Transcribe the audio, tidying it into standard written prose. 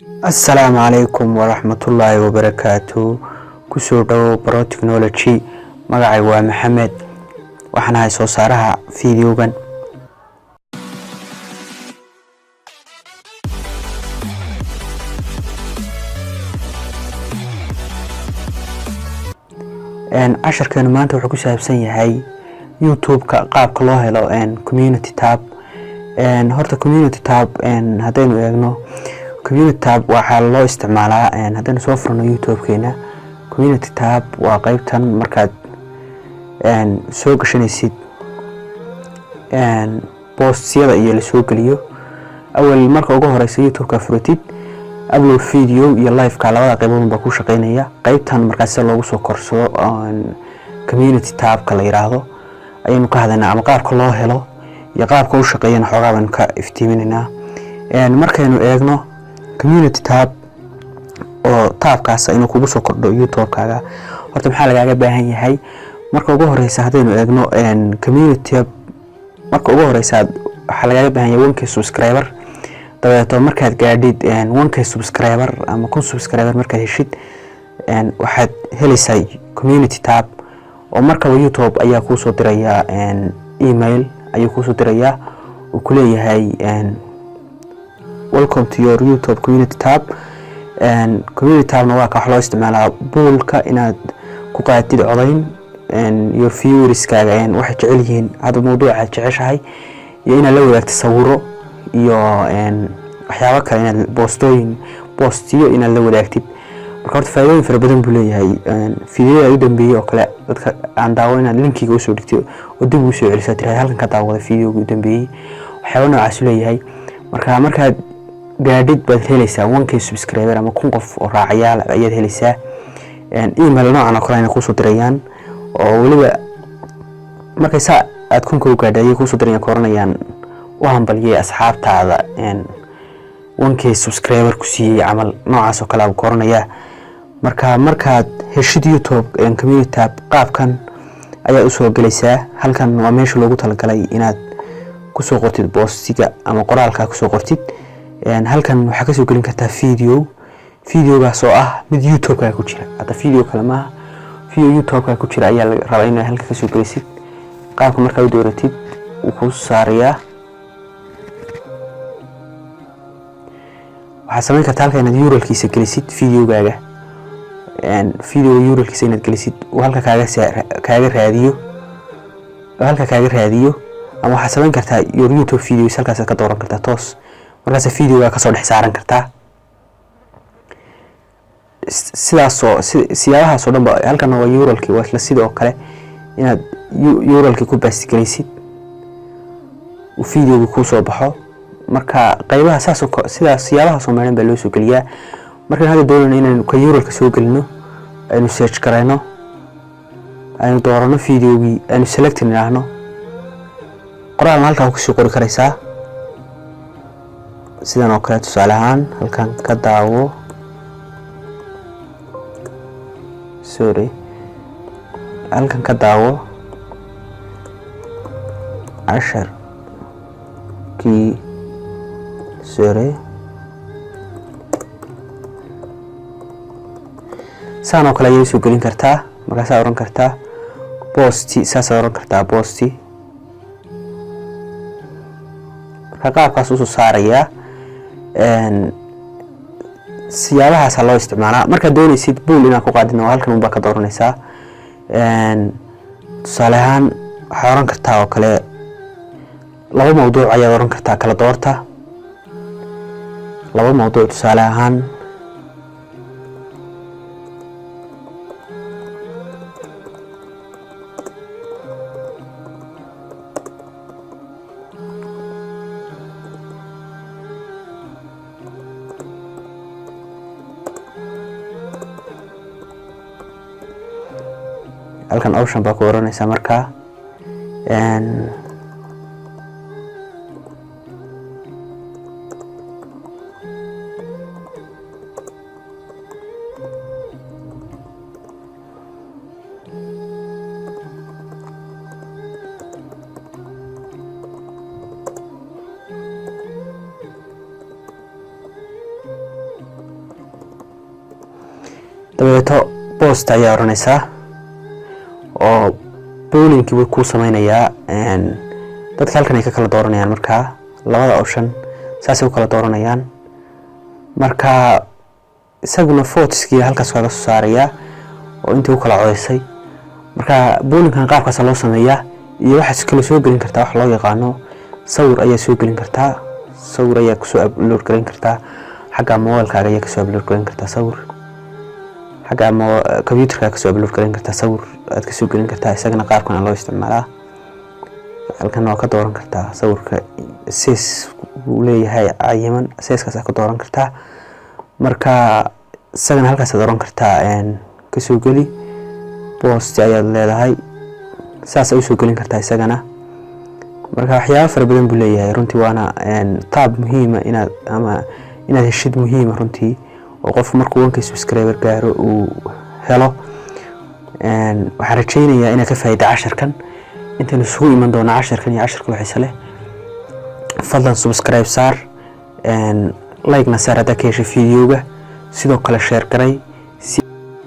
Assalaamu calaykum waraxmatullaahi wabarakaatu. Kusoo dhawow Baro Technology. Magacay waa Maxamed, waxaan ahay soo saaraha fideogan. Casharkeenu maanta wuxuu ku saabsan yahay YouTube-ka qaabka loo helo community tab. Horta community tab haddaynu eegno, community tab waxaa loo isticmaalaa, haddaynu soo furno YouTube-keena, community tab waa qeybtan markaad soo gashanaysid postyada iyo lasoo geliyo. Awal marka ugu horeysa YouTube-ka furatid, upload video iyo liveka labada qeybood baa ku shaqeynaya. Qeybtan markaas sida loogu soo korsado community tabka la yiraahdo ayaynu ka hadlaynaa, ama qaabka loo helo iyo qaabka u shaqeeyana xoogaa baynu ka iftiiminaynaa. Markaynu eegno community tab oo tabkaas inuu kugu soo kordho YouTube-kaaga, horta maxaa lagaaga baahan yahay? Marka ugu horeysa haddaynu eegno community tab, marka ugu horeysa waxaa lagaaga baahan yahay 1K subscriber. Dabeeto markaad gaadhid 1K subscriber ama 1000 subscriber markaad heshid, waxaad helaysaa community tab, oo markaba YouTube ayaa kuusoo dirayaa, email ayuu kuusoo dirayaa uu kuleeyahay "Welcome to your YouTube community tab." Community tabna waa ka wax loo isticmaalaa pollka inaad ku qaatid codayn your viewerskaaga waxay jecel yihiin, hadda mawduucaad jeceshahay, iyo inaad la wadaagto sawiro iyo waxyaabo kale, inaad boostooyin boostiyo inaad la wadaagtid. Marka horta faa'iidooyin fara badan buu leeyahay. Fiidiyoda u dambeeyey oo kale dadka aan daawo inaad linkiga usoo dhigtay oo dib ugu soo celisaa, tiraahdo "Halkan ka daawaday fiidiyoga u dambeeyey." Waxyaabo noocaas u leeyahay. Marka markaad gaadhid baad helaysaa 1K subscriber ama 1000 qof oo raacayaal ayaad helaysaa. Email noocan oo kale ayna kuusoo dirayaan, oo weliba markay saa aad 1000-ka u gaadhay ayay kuusoo dirayaan, ku oranayaan "U hambaliyey asxaabtaada 1K subscriber ku siiyey" camal noocaas oo kale abu ku oranayaa. Marka markaad heshid YouTube community tab, qaabkan ayaa usoo gelaysaa. Halkan waa meesha loogu talagalay inaad kusoo qortid boostiga ama qoraalka kusoo qortid. Halkan waxaa kasoo gelin kartaa video, videogaas oo ah mid YouTube-ka ku jira. Hadda video kale maaha, video YouTube-ka ku jira ayaa laga rabaa inaad halkan kasoo gelisid. Qaabka markaa u dooratid wuu kuu saarayaa. Waxaad samayn kartaa halka inaad URL-kiisa gelisid videogaaga, videoga URL-kiisa inaad gelisid, uu halka kaaga raadiyo, halka kaaga raadiyo. Ama waxaad samayn kartaa your YouTube videos halkaasaad ka dooran kartaa toos, markaas videoga kasoo dhex saaran kartaa. Sidaasoo siyaabahaas oo dhan ba halkan waa URL-ki, waa isla sidoo kale inaad URL-ki ku paste gelaysid, uu videoga kuu soo baxo. Marka qaybaha saas sidaas siyaabahaasoo meelan baa loo soo geliyaa. Markaan hadda doonayno inaynu ka URL-ka soo gelino, aynu search garayno, aynu doorano videogii, aynu select nidhaahno, qoraalna halkaa kusoo qori karaysaa sidan oo kale. Tusaale ahaan, halkan ka daawo, sorry, halkan ka daawo casharkii, sorry, saan oo kale ayay usoo gelin kartaa. Markaasaa oran kartaa post, saasaad oran kartaa post. Marka qaabkaas usoo saarayaa, siyaabahaasa loo isticmaalaa. Markaad dooneysid poll inaad ku qaadidna, waa halkan unbaa ka dooranaysaa. Tusaale ahaan waxaad oran kartaa oo kale laba mawduuc ayaad oran kartaa kala doorta, laba mawduuc tusaale ahaan. Halkan option baa ku oranaysaa. Markaa Dabadeeto post ayaa odhanaysaa oo pollingkii buu kuu sameynayaa. Dadka halkan ay ka kala dooranayaan. Markaa labada option saasay u kala dooranayaan. Marka isaguna voteskii halkaas kaaga soo saarayaa oo intii u kala codeysay. Marka pollingkan qaabkaasa loo sameeyaa. Iyo waxaad kaloo soo gelin kartaa wax loo yaqaano sawir ayaa soo gelin kartaa, sawir ayaa kusoo upload garan kartaa. Xagga mobilkaaga ayaa kasoo upload garan kartaa sawir, xagga computerka kasoo upload garan kartaa, sawir aad kasoo gelin kartaa. Isagana qaabkan loo isticmaalaa. Halkan waa ka dooran kartaa sawirka, size buu leeyahay cayiman, sizekaas aad ka dooran kartaa. Marka isagana halkaas aad oran kartaa kasoo geli, post ayaad leedahay, saas ay usoo gelin kartaa isagana. Marka waxyaaba fara badan buu leeyahay runtii, waana tab muhiima inaad ama inaad heshid muhiima runtii, oo qofku markuu 1K subscriber gaaro uu helo. Waxaan rajeynayaa inaad ka faa'iida casharkan. Intaynu isugu iman doono casharkan iyo cashar kaloo xiise leh, fadlan subscribe saar, like-na saar haddaa ka heshay videoga, sidoo kale share garay.